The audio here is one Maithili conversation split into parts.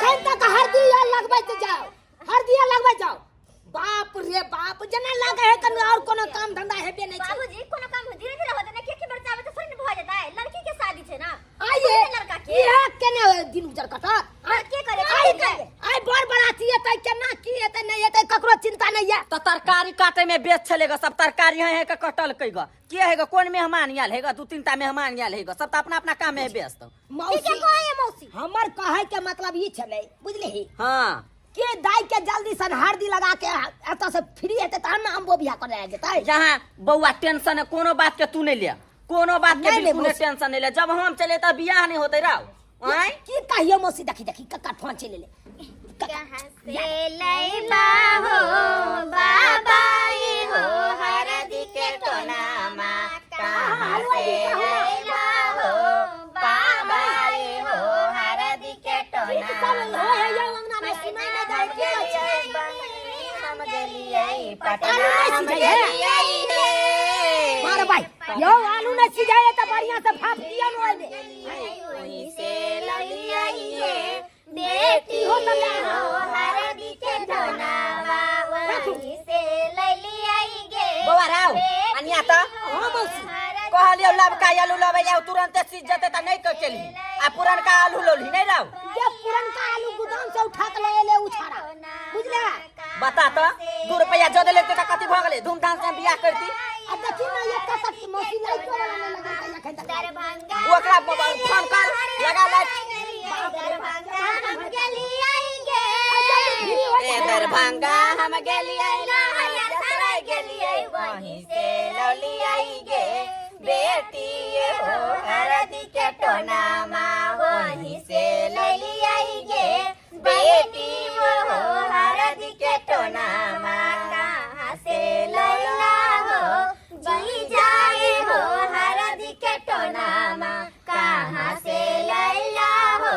अखन तक हरदी आर लगबैत जाओ, हरदी आर लगबैत जाओ। बाप रे बाप, जेना लागे है कनो और कोनो काम धंधा हेबे नहीं छै। बाबूजी, कोनो काम धीरे धीरे होते ना, के के बेर चाहबे त थोड़ी न भऽ जेतै। लड़की के शादी छै ना। आइए थोड़ी लड़का के इहे केना दिन गुजर कटत? हाँ, के करे? आइ के करे? आइ बर बराती एतै, केना की एतै नहि एतै ककरो चिंता नहीं है। तऽ तरकारी काटे में बेच छलै ग, सब तरकारी है है के कटलकै ग। के है ग, कोन मेहमान आयल है ग? दू तीन टा मेहमान आयल है ग, सब तऽ अपना अपना काम में व्यस्त। मौसी ठीके कहै है मौसी। हमर कहै के मतलब ई छलै, बुझलिही? हाँ। के दाई के जल्दी सन हरदी लगा के एतऽ से फ्री हेतै तहन ने अम्बो बियाह करे जेतै। यहाँ बौआ टेंशन है, कोनो बात के तू नहीं ले, कोनो बात के नहीं, नहीं, बिल्कुल नहीं मौसी। टेंशन नहीं ले। जब हम चले तब बियाह नहीं होते राव। आँय? की कहियो मौसी, देखी देखी कक्का फोन चलि एलै। कहाँ से लैबा हो बाबा ई हो हरदी के टोनामा, कहाँ से लैबा हो बाबा ई हो हरदी के गीत सब टोनामा। होइ है यौ अंगना में, सुनाइ नहि दै है, की कहै छी? हम गेलियै पटना, आलू नहि हम सिझै है। गेलियै हे। मार भाई यौ, आलू नहि सिझै है तऽ बढ़िआँ से भाप दियौ ने ओहिमे। ओही से ललियै हे बेटी हो तऽ ले हो हरदी के टोनामा, वही से ललियै गे। बौआ राव, अनिया तऽ हाँ मौसी। कहलियौ लबका आलू लबै आउ, तुरंते सीज जेतै तऽ नहि कऽ केलही, आ पुरनका आलू लौलही नहि राव। जे पुरनका आलू गोदाम से उठा के लऽ एलै उ छाड़ा, बुझले? बता तऽ, 2 रुपैआ जदे लेते तऽ कथी भऽ गेलै, धूमधाम से हम बियाह करती। आ देखी ना एक तक मौसी लाइटो वाला नहि लगेलकै एखन तक। दरभंगा ओकरा फोन कर, लगा लाइट। दरभंगा हम गेलियै गे। ए दरभंगा हम गेलियै, लहरियासराय गेलियै, वहीं से लौलियै गे बेटी हो हरदी के टोनामा, वहीं से लौलियै गे बेटी हो हरदी के टोनामा, कहाँ से लैला हो जी जाए हो हरदी के टोनामा, कहाँ से लैला हो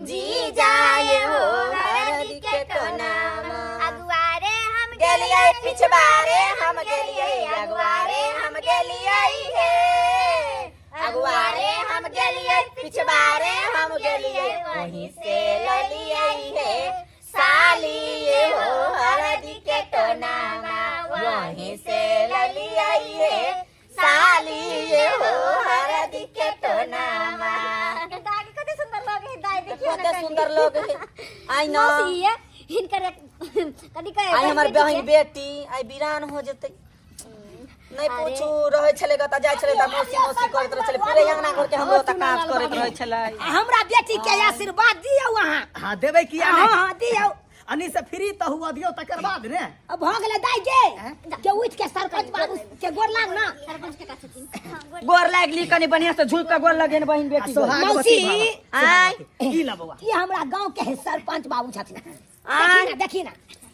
जी जाए हो हरदी के टोनामा। अगुआरे हम गेलियै पिछवारे हम गेलियै, अगुआरे हम गेलियै हे, अगुआरे हम गेलियै पिछवारे हम गेलियै, वहीं से ललियै हे साली हो हरदी के टोनामा, वहीं से ललियै हे साली हो हरदी के टोनामा। दाई के कते सुंदर लगे है दाई, देखियो ना कते कनी। सुंदर लोग है आई ना। मौसी ये हिनकर कथी कहे आई हमर बहिन बहिन बेटी आई वीरान हो जेतै। नहीं पूछू, रहै छलै ग तऽ जाइ छलै तऽ मौसी मौसी करैत रहै छलै, पूरे अंगना घर के हमरो तऽ काज करैत रहै छलै। आ हमरा बेटी के आशीर्वाद दियौ अहाँ। हाँ देबै किया हाँ नहि? हाँ दियौ। अनी से फ्री तऽ हुआ दियौ तकर बाद ने। अब भऽ गेलै दाइ गे, के उठि के सरपंच बाबू के गोर लाग ना। सरपंच के छथिन? हाँ, गोर। गोर लागली, कनी बढ़िया से झुक के गोर लगे बहिन बेटी। सोहागवती मौसी। बाबा, आय। सोहागवती। की ला बौआ? ई हमरा गांव के है सरपंच बाबू छथिन। आय। देखी ना, देखी ना।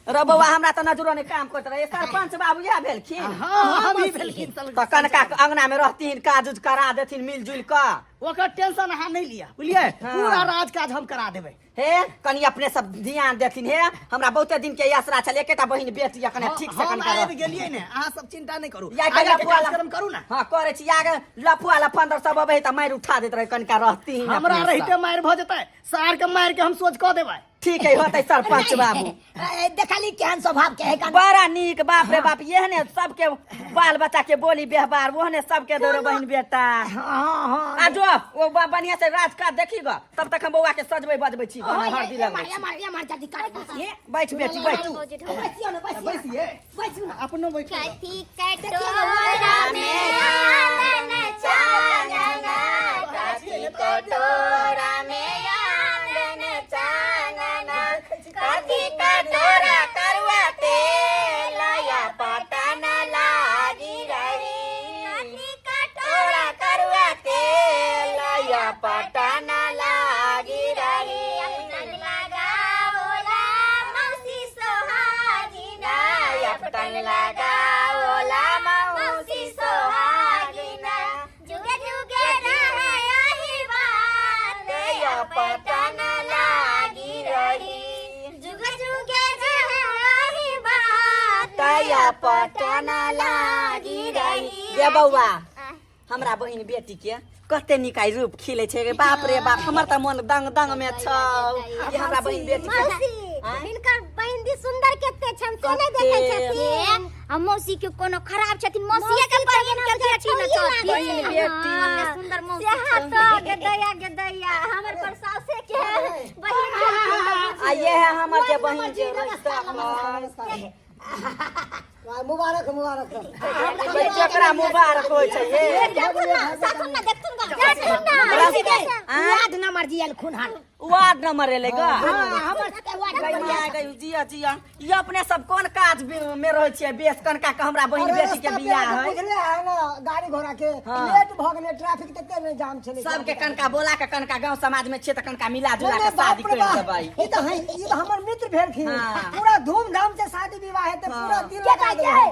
रो बौआ, हमरा तऽ नजरो नहि काम करैत रहे। सरपंच बाबू इएह भेलखिन? हाँ, हम ही भेलखिन। तऽ कनका के अंगना में रहथिन, काज उज करा देथिन मिलजुल कऽ। ओकर टेंशन अहाँ नहीं लिया, बुझलियै? हाँ। पूरा राज काज हम करा देबै। हे कनी अपने सब ध्यान देथिन हे, हमरा बहुते दिन के आसरा छल, एकेटा बहिन बेटी यऽ, कने ठीक से हम कनका आबि गेलियै ने, अहाँ सब चिंता नहीं करू। या आगाँ के लफुआ कार्यक्रम करू ना। हाँ करै छी। आगे लफुआ लफंदर सब अबै तऽ मारि उठा दैत रहै, कनका रहती हमरा रहिते मारि भऽ जेतै, सार के मारि के हम सोच कऽ देबै। ठीक है, होतै सरपंच बाबू। देखली केहन स्वभाव के है कन? बड़ा नीक, बाप रे बाप, एहने सबके बाल बच्चा के बोली व्यवहार ओहने सबके दौड़ो बहिन बेटा। हाँ हाँ। आ जो ओ बढ़िया से राज काज देखी ग, तब तक हम बौआ के सजबै बजबै छी, हरदी लगबै छी। एमहर एमहर जल्दी काट हे। बैठ बेटी बैठ। बैसियो ना, बैसियो। बैसिए। बैसू ना। अपनो बैठो। कथी कटोरा में आंगन चानना, कथी कटोरा में आंगन चानना, कथी कटोरा करुआ तेल या पटन लागी रही, कथी कटोरा करुआ तेल या पटन लागी रही, अपटन लगाओला मौसी सोहागिना, अपटन लगाओला मौसी सोहागिना, जुगे जुगे रहे यही बात या पटन लागी रही, जुगे जुगे रहे यही बात तया पटन लागी रही। गे बौआ, हमरा बहिन बेटी के कते नीक आइ रूप खिले छै गे। बाप रे बाप, हमर तऽ मन दंग दंग में छौ। ई हमरा बहिन बेटी के मौसी, हिनकर बहिन दी सुंदर केते छन से नहि देखै छथिन। आ मौसी के कोनो खराब छथिन? मौसीए के बहिन के बेटी न छथिन। बहिन बेटी। कते सुंदर मौसी सेहा छथिन। तो गे दैया, गे दैया, हमर पर सासे के बहिन छथिन। आ ये है हमर जे बहिन जे नमस्कार, नमस्कार। वाह, मुबारक मुबारक। केकरा मुबारक होइ छै हे? देखथुन ना, साथुन ना, देखथुन ना, देखथुन ना। मौसी गे, वार्ड नंबर जी एलखुन हन। वार्ड नंबर एलै ग? हाँ, हमर सबके वार्ड नंबर। गई गई, जिया जिया। ई अपने सब कोन काज में रहै छियै बेस कनका के हमरा बहिन अरे बेटी के रास्ता बियाह पेरा के है। बुझले है ना, गाड़ी घोड़ा के हाँ। लेट भऽ गेलै, ट्रैफिक तते ने जाम छलै। सबके कनका बोला के कनका गांव समाज में छियै तऽ कनका मिला जुला नहीं, के नहीं, बाप शादी रे कर बाप, देबै। ई तऽ है, ई तऽ हमर मित्र भेलखिन। हाँ। पूरा धूमधाम से शादी विवाह हेतै, पूरा दिल के लगा कहै देबै। छै?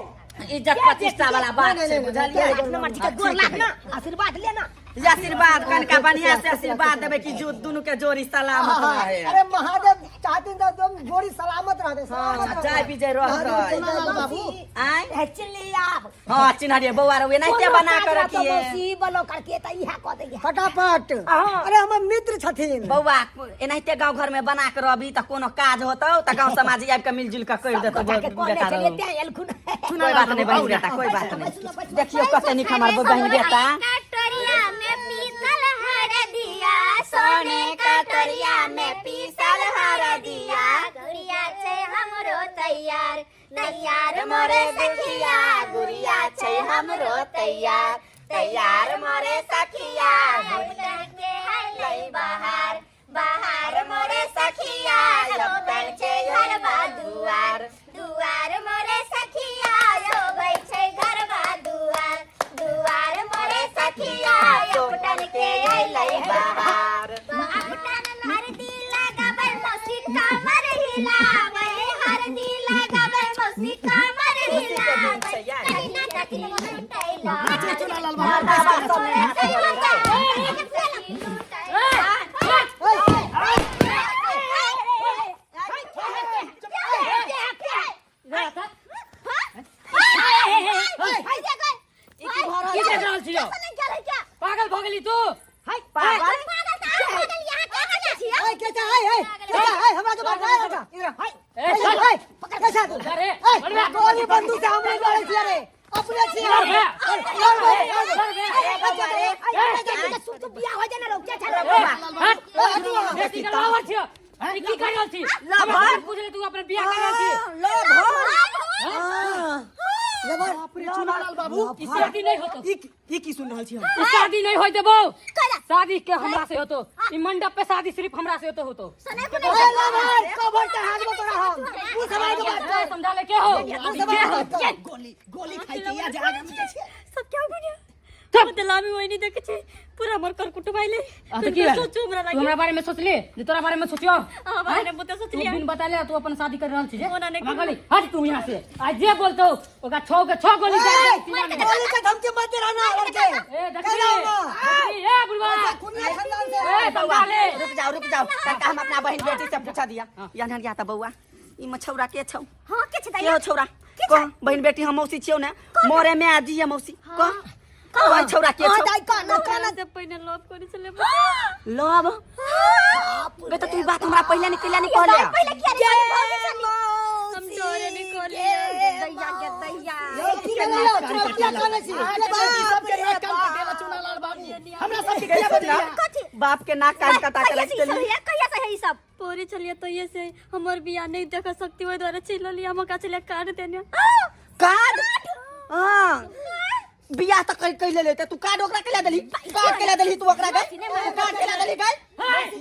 इज्जत प्रतिष्ठा वाला बात नहीं, छै, नहीं, नहीं, बुझलियै? वार्ड नंबर जी के गोर लाग ना, आशीर्वाद लेना। ई आशीर्वाद कनका बढ़िया से आशीर्वाद देबै कि जो दुनू के जोड़ी सलामत रहे। अरे महादेव चाहथिन तऽ एकदम जोड़ी सलामत रहतै, सलामत हाँ, रहतै। जय विजय रहतै। चुनालाल बाबू। आँय? हे, चिल्ली आब। हाँ, चिन्हरिए बौआ रे, एनाहिते कोनो बना काज के रहतौ रखिए। मौसी बोलो करके तऽ इहा कऽ दैया। फटाफट। हाँ। अरे हमर मित्र छथिन। बौआ, एनाहिते गांव घर में बना के रहबी तऽ कोनो काज होतौ तऽ गांव समाज आबि के मिलजुल के करि देतौ। गोटा के कहने बेटा छलियै रौ। तें एलखुन। कोई बात नहीं बहिन बेटा, कोई बात नहीं। देखियो कते नीक हमर बहिन बेटा। कटोरिया में पीसल हरदिया, सोने कटोरिया में पीसल हरदिया, गुड़िया छै हमरो तैयार, तैयार मोरे सखिया, गुड़िया छै हमरो तैयार, तैयार मोरे सखिया, गुड़िया के है बहार, बहार मोरे सखिया, लपटल छै घरबा दुआर, दुआर मोरे सखिया, शोभै छै घरबा दुआर, दुआर मोरे सखिया, लपटल के अइलै बहार। अपटन हरदी लगाबै मौसी कमर हिलाबै, हरदी लगाबै मौसी कमर हिलाबै, कहिना कथी लुटैला। चुनालाल बाबू। की देख रहल छियौ? पागल भऽ गेली तू? पागल? ओए, चाचा, ओए, ओए, चाचा, ओए, हमरा के बात, ओए, चाचा, इधर आ। ए, चल। ओए, पकड़ कैसा तू? अरे, ओए, बनबे। गोली बंदूक से हम नहीं लड़ै छियै रे, अपने छियै हम। लड़बे। ओए, लड़बै, लड़बै। लड़बे। ओए, चाचा, ओए, चाचा, सुख सुख बियाह हो जाए ना रोक के चल। हट। ओए, हटू वहाँ। बेटी के लावर छियौ। ई की कर रहल छी? हमरा पूछ ले, तू अपन बियाह कर रहल छी? बाप रे, चुनालाल बाबू। ई शादी नहीं होतो। ई ई की सुन रहल छी हम? ई शादी नहीं होय देबो। शादी के हमरा से होतो। ई मंडप पे शादी सिर्फ हमरा से होतो होतो। ओए, लवर, कवर चढ़ा देबो तोरा हम। तू समाज के बात कर। समझा ले के हो? तू समाज के बात कर। गोली गोली खाइ के या जे आगाँ में जाइ छियै। सब क्या बुझिया बदलामी वही नहीं देखे छे, पूरा हमर कर कुटुंब आइले। आ तऽ की भेल? सोचू हमरा तू लागी। हमरा बारे में सोचली जे तोरा बारे में सोचियो? अहाँ बारे में बहुते तू सोचलियै। बिन बताले तू अपन शादी कर रहल छी जे ओना नहि हमरा गोली हट तू यहाँ से। आ जे बोलतो ओकरा छौ के छौ गोली दे दे सीना में। गोली के धमकी मत दे रहना लड़के। ए देखी, कह रहा हूँ ना। देखी, ए बुढ़वा। खुनिया खानदान से। ए समझा ले। रुक जाओ, रुक जाओ काका, हम अपना बहिन बेटी से पूछा दिया। यहाँ या तऽ बौआ, ई मछौरा के छौ? हाँ, के छै? के हो छौरा? कह बहिन बेटी, हम मौसी छियौ ने, मोरे में आ जिया मौसी, कह कह छौरा के हाँ छौ? दाई, कहना कहना। से पहिने लव करे छले। लव बे? तऽ तू ई बात हमरा पहिले नहीं कैला, नहीं कहले? पहिले किया रे भागे छली? हम डरे नहीं कहलियै। दैया गे दैया। यो, की भेलै यौ? तोरा किया कानै छी? सबके नाक कान कटेला चुनालाल बाबू, हमरा सबके किया बजला? बाप के नाक कान कटा के कहिया रख से ई सब देली। है? कहिया से है ई सब? पोरी छलियै तहिये से हमर बियाह नहीं देख सकती, ओहि दुआरे चिल्ललियै। हम ओकरा छलियै कार्ड देने। कार्ड? हाँ, बियाह तऽ कहि कहि लेले तऽ तू कार्ड ओकरा केला देली? कार्ड केला देली तू ओकरा गई? तू कार्ड केला देली गई?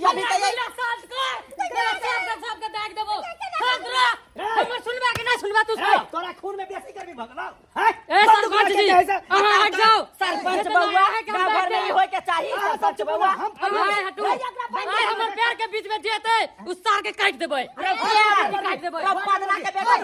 अभी तऽ मेरा साथ कर, मेरा साथ कर, सबके दाग देबो। शांत रह। हमर सुनबा कि नहीं सुनबा तू? ए, तोरा खून में बेसी गर्मी भऽ गेलौ हैं? ए बंदूक सरपंच लऽ के जी, कहै छै, अहाँ हट जाओ। सरपंच बौआ, गाँव घर में ई होय के चाही। सरपंच बौआ, आय हटू। आय हमर पैर के बीच में जेतै उस सार के काटि देबै, काटि देबै। पदना के बेटा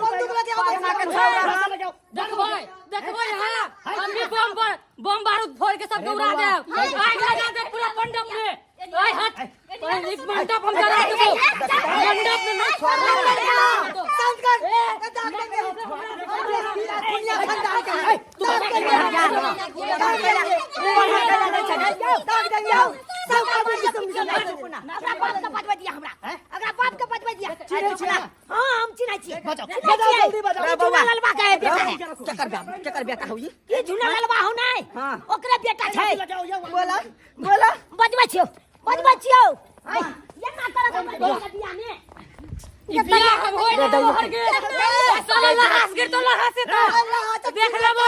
बंदूक लऽ के आबै पदना के छी। छौरा। देखबै, देखबै। हाँ, हम भी बम पर बम बारूद फोड़ के सबके उड़ा देब, आग लगा देब पूरा मंडप में। आय हट, पहले मंडप हम जला देबो, मंडप में नहीं छोड़बो। संस्कार दाग देंगे हम। दुनिया खानदान के है, दाग देंगे हम, दाग देंगे, दाग देंगे हम। सब आदमी की समझ में ओकरा बाप के बजबै दिया हमरा, ओकरा बाप के बजबै दिया। चिन्है छियै? हां, हम चिन्है छियै। बजाओ, चिन्है बजाओ, छियै। जल्दी बजाओ। रे बौआ। झूना ललबा के है बेटा है। केकर बाप, केकर बेटा हौ ई? ई झूना ललबा हौ नै? हाँ। ओकरे बेटा छै। लगाओ यौ। बोला बोला। बजबै छियौ, बजबै छियौ। आय, एना करत हमरा बेटा बियाह में। ई बियाह हम होय ना हर गे, साला लहास गिर तो लहास से तो देख लेबो।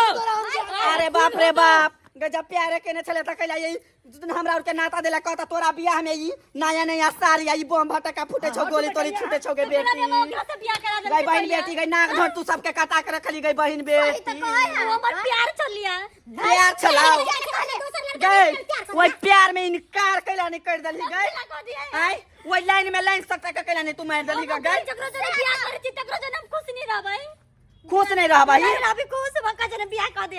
अरे बाप रे बाप, गजब प्यारे केने छले त कैला ई जुदन हमरा और के नाता देला, कहता तोरा बियाह में ई नया नया साड़ी आई, बम भटका फूटे छौ, गोली तोली छूटे छौ गे बेटी। ओकरा से बियाह करा देलकै। गई बहिन बेटी, गई नाक धर तू सबके कटा के रखली गई बहिन तऽ बेटी। कहै है हमर प्यार चलिया। प्यार छलाओ गई, ओइ प्यार में इनकार कैला नहीं कर दली गई। आय ओइ लाइन में लाइन सटा के कैला नहीं तू मार दली गई। जकरो जने बियाह करै छी तकरो जने हम खुश नहीं रहबै। खुश नहीं रहबै? नहीं रहबै खुश, भक्का जने बियाह कऽ दे।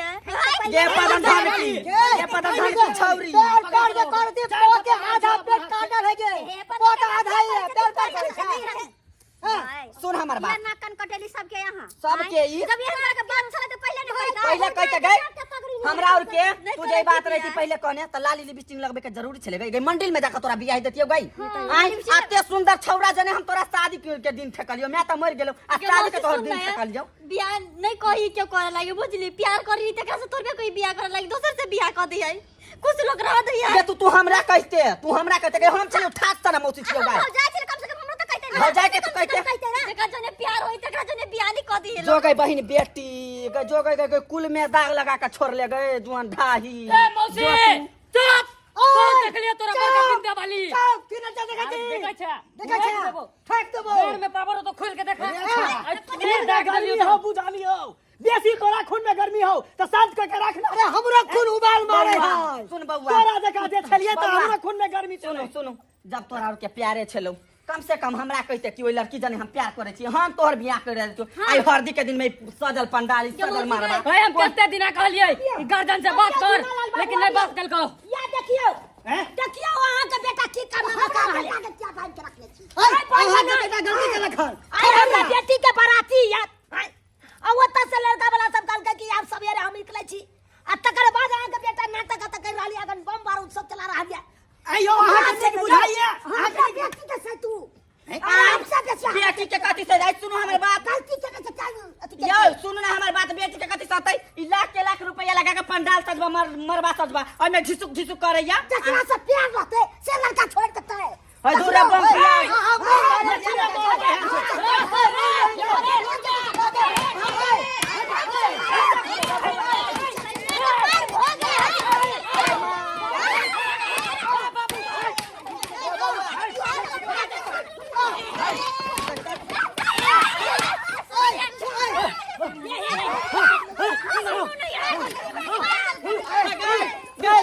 गे पदन धन की, गे पदन धन की छौरी। पैर पैर के कर दे, पोते आधा पेट काटल है गे, पोता आधा ही है, पैर पैर कर छै। सुन हमर बात। नाक कान कटेली सबके यहाँ। सबके ई जब ये हमरा के बात छले त पहिले नहीं होई। पहिले कहते गए हमरा और के तू जे बात रही थी पहिले कहने त लाली लिपस्टिक लगबे के जरूरी छले गई। गई मंदिर में जाके तोरा बियाह देतियो गई। आय आते सुंदर छौरा जने हम तोरा शादी के दिन ठेकलियो, मैं त मर गेलो आ शादी के तोहर दिन ठेकलियो। बियाह नहीं कही क्यों करे लागे बुझली, प्यार करी तकरा से तोरबे कोई बियाह करे लागे, दोसर से बियाह कर दियै, कुछ लोग रह दियै। गे तू तू हमरा कहते, तू हमरा कहते गई, हम छलियो ठाक तना मौसी छियो गई। हो जाय छले कम से कम हमरा त कहते ना। हो जाय के तू कहते। जकरा जने प्यार होई तकरा जने बियाह नहीं कर दियै। जो गई बहिन बेटी गई, जो गई गई कुल में दाग लगा के छोड़ ले गए जुआन ढाही। ए मौसी चुप, कौन देख लिया तोरा बड़का बिंदा वाली? चुप, तीन चार देखै छी। देखै छै, देखै छै, ठेक देबो। पेड़ में पावर हो तो खोल के देखा। खून में गर्मी हो, बुझाली हो, बेसी तोरा खून में गर्मी हो त शांत करके रख ना। अरे हमरो खून उबाल मारे है। सुन बउआ, तोरा जका जे छलिए त बउआ। हमरो खून में गर्मी सुनो छलै। सुनो, जब तोरा और के प्यारे छलो कम से कम हमरा कहते कि ओइ लड़की जने हम प्यार करे छी, हम तोहर बियाह करे देतियो। आई हरदी के दिन में सजल पंडाल सजल मारबा। भाई हम कते दिना कहलिए गर्जन से बात कर, लेकिन नहीं बात कलको। या देखियो, देखियो अहाँ के बेटा की करना कर रहल है। अहाँ के बेटा गलती केलक हन। आइ हमरा बेटी के बाराती या आ ओतऽ से लड़का वाला सब कहलकै कि आब सवेरे हम निकलै छी, आ तकर बाद अहाँ के बेटा नाटक अतऽ करि रहल यऽ, अखन बम बारूद सब चला रहल यऽ। आइयो अहाँ के नीक बुझाइए। हमरा बेटी के से तू आराम से बेसी बेटी के कथी से जाय? सुनो हमर बात। गलती के से चल अथी के। यौ सुनो ना हमर बात, बेटी के कथी सतै? ई लाख के लाख रुपया लगा के पंडाल सजबा, मरबा सजबा, ओइमे झिसुक झिसुक करैया। जकरा से प्यार रहतै से लड़का छोड़ देतै। है दूरे बम पिया।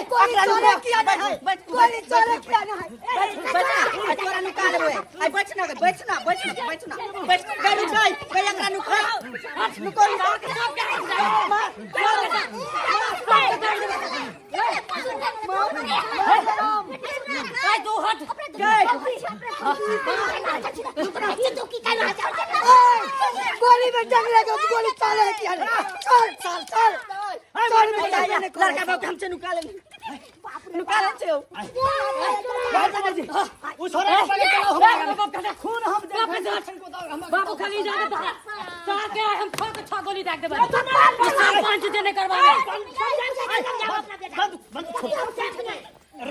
कोई चोरे किया नहीं है, कोई चोरे किया नहीं है। तोरा नुका लेबै। आइ बैठ ना गई, बैठ ना, बैठ ना, बैठ ना, बैठ गई, गई गई एकरा नुका, नुको नुको। आय दू हट। गोली में जंगले के गोली चले किया नहीं। चल चल चल चल, लड़का बाबू हमसे नुका ले, नुका ले छौ। उ छोरा के पकड़ के लाओ हमरा। खून हम देखै को दाग हमरा। बाबू खाली इजाजत दे सार के हम ठो के छह गोली दाग देबै। ई सार पांच जे नहीं करवावे। बंद बंद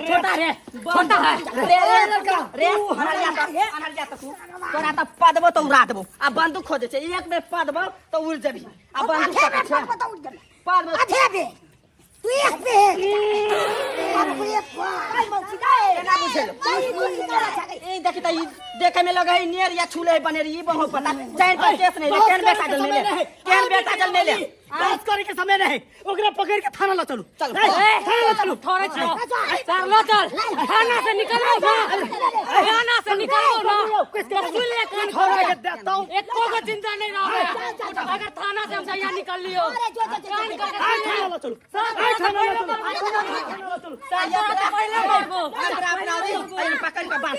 छोटा रे, छोटा है। रे रे लड़का रे, अनहरिया त, अनहरिया त तू तोरा त पदबो त उड़ा देबो। आ बंदूक खोजे छै, एक बेर पदबो त उड़ जेबी। आ बंदूक पकड़ छै पदबो आधे बे तू एक बे, बाप रे बाप। केना बुझेलो ई? देखी त, ई देखे में लगे है नेर या छूले है बनेरी। ई बहु पता चैन पर केस नहीं ले, केन बेटा जल ले, केन बेटा जल ले। बहस करे के समय नहीं, ओकरा पकड़ के थाना ला चलू। चलू। ए, थाना ला चलू। थोड़े छो, चल लो चल, थाना से निकलो ना, थाना से निकलो ना। यौ किस के सुन ले कान छोड़ा के देता हूं। एको को जिंदा नहीं रहो अगर थाना से हम सैया निकल लियो। अरे जो जो जो कान करके आय सुन ले। थाना ला चलू, आय थाना ला चलू, थाना ला चलू। तोरा तो पहले मारबो। एकरा अपना दे, एहिमे पकड़ के बांध,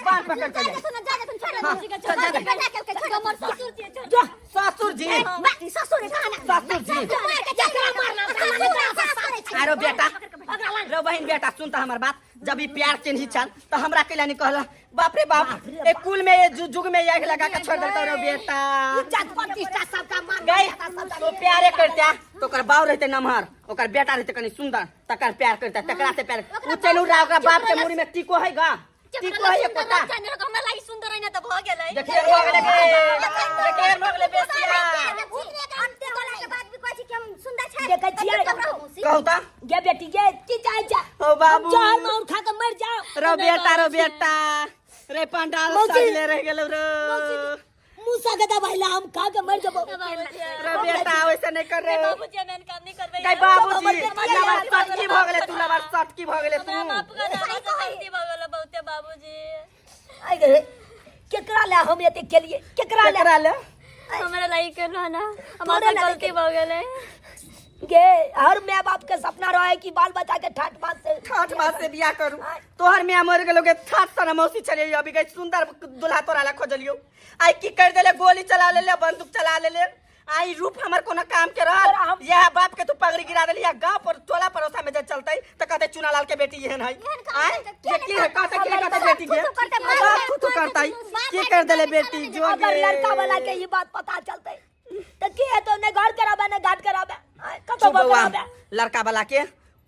बांध पकड़ के ले। सुन जा जा तुम छोड़ हाँ, मौसी के चल, जा, जा। बेटा के छोड़ हमर ससुर जी छोड़। जो ससुर जी, ससुर कहाँ ना ससुर जी। मार के जकरा मारना ओकरा आरो बेटा रो बहिन बेटा सुन त हमर बात, जब ई प्यार चिन्ही छल त हमरा कैला नहीं कहला। बाप रे बाप, ए कुल में ए जुग में आग लगा के छोड़ देलकौ रो बेटा। इज्जत प्रतिष्ठा सबका मान गई मर्यादा सबका तो प्यारे करता तो ओकर बाऊ रहते नमहर, ओकर बेटा रहते कनी सुंदर, तकर प्यार करता, तकरा से प्यार उ चलू रहा। ओकरा बाप के मुड़ी में टीको है गा, टीको है एकोटा। हमरा लागि सुंदर है ना त भ गेलै। देखिए भऽ गेलै गे, देखिए भऽ गेलै बेसिया। देखै छियै। कहू त गे बेटी गे, की चाहै छै? ओ बाबू। जहर माउर खा के मर जाओ। रो बेटा, रो बेटा रे, पंडाल मौसी। सजले रह गेलौ रो। मूसा के दवाई ला, हम खा के मर जबो। रो बेटा वैसे नहीं कर रे। बाबूजी, हम एहन काम नहीं करबै। गई बाबूजी, लबर सटकी भऽ गेलै तू, लबर सटकी भऽ गेलै तू। हमरा माफ कर, हमरा से गलती भ गेल बहुते बाबूजी। आइ गे, केकरा ले हम एते केलिए? केकरा ले? केकरा ले? हमरा लागि केलहुँ ना, हमरा तोरे से लागि गलती भ गेलै। गे, हर माय बाप के सपना रहे कि बाल बच्चा के ठाट बाट से ठाठ बाट से बियाह करू। तोहर मियाँ मर गेलो गे, ठाठ सारा मौसी छलियै अभी गई, सुंदर दुल्हा तोरा ला खोजलियो, आई की कर देले? गोली चला लेले, बंदूक चला लेले। आई रूप हमर कोनो काम के रहल? यह बाप के तू पगड़ी गिरा देली। या गांव पर टोला पड़ोसा में जे चलतै त कहते चुनालाल के बेटी एहन है। आय ये की है? कहते की कहते बेटी के बाप थू थू करतै, की कर देले बेटी जो अगर गे। लड़का वाला के ये बात पता चलते तो की है तो ने घर कराबे ने घाट कराबे, आय, कतौ चुप बौआ, कराबे। लड़का वाला के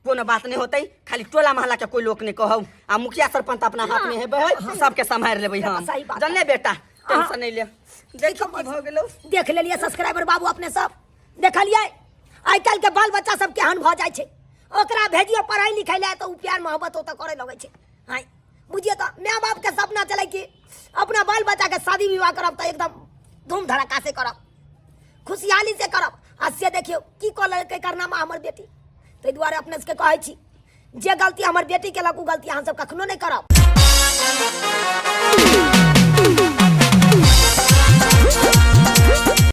कोनो बात नहीं होतै, खाली टोला मोहल्ला के कोई लोग नहीं कहौ, आ मुखिया सरपंच अपना हाथ में हेबै, सबके सम्हारि लेबै हम। सही बात। जानले बेटा, टेंशन नहीं ले। देखो की भऽ गेलौ। देख लेलिए सब्सक्राइबर बाबू, अपने सब देखलिए आइ काल्हि के बाल बच्चा सब केहन भऽ जाइ छै। ओकरा भेजियो पढ़ाई लिखाई लए तऽ ओ प्यार मोहब्बत ओतऽ करे लगै छै। आइ बुझियो तऽ माय बाप के सपना चलै कि अपना बाल बच्चा के शादी विवाह करब तऽ एकदम धूम धड़ाका से करब, खुशहाली से करब, आ से देखियो की कऽ लेलकै करनामा हमर बेटी। ताहि दुआरे अपने सबके कहै छी, जे गलती हमर बेटी केलक ओ गलती अहाँ सब कखनो नहि करब।